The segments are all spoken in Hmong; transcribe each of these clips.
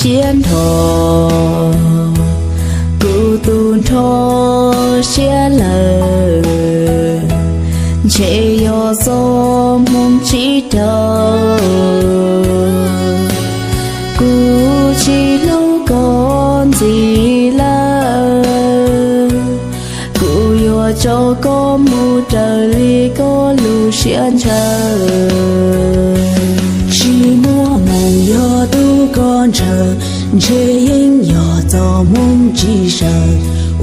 siab nrho, kuv tu nrho siab lawm, ntshe yog txoj hmoo tsis raug. Kuv tsis hlub koj ntxiv lawm, kuv yuav tso koj mus raws li koj lub siab ntshaw. Tsis muaj hmoo yog tu koj ntshaw, ntshe yeej yog txoj hmoo tsis sawv.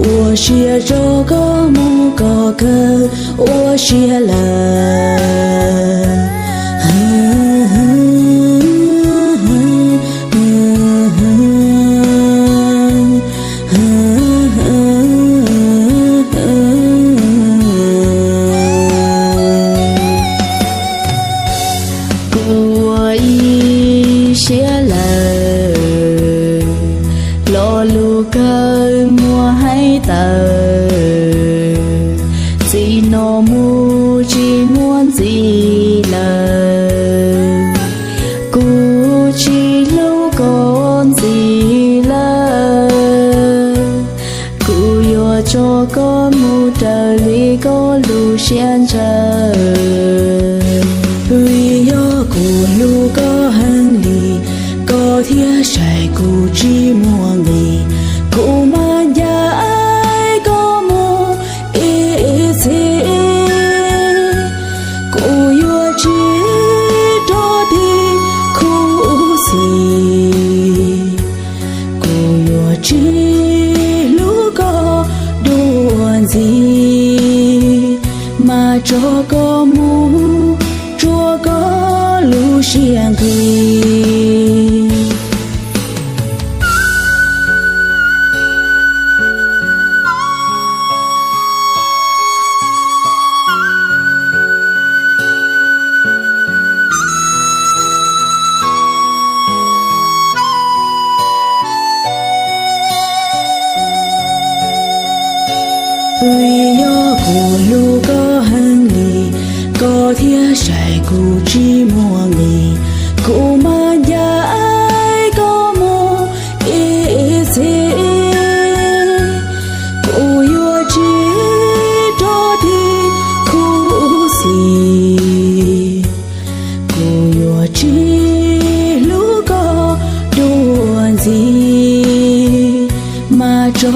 Ua siab tso koj mus koj kawg, ua siab lawm. Kuv ua ib siab lawm, lo lus kawg muaj hais tawm, txij no mus tsis muaj ntxiv lawm. Kuv tsis hlub koj ntxiv lawm, kuv yuav tso koj mus raws li koj lub siab ntshaw. Vim yog kuv hlub koj heev li, koj thiaj saib kuv tsis muaj nqis. Kuv mam ncaim koj mus ib txhis, kuv yuav tsis rov tig khuv xim. Kuv yuav tsis hlub koj dua ntxiv, mas tso koj mus tsuav koj lub siab nqis. Vim yog kuv hlub koj heev li, koj thiaj saib kuv tsis muaj nqis. Kuv mam ncaim koj mus ib txhis, kuv yuav tsis rov tig khuv xim. Kuv yuav tsis hlub koj dua ntxiv, mas tso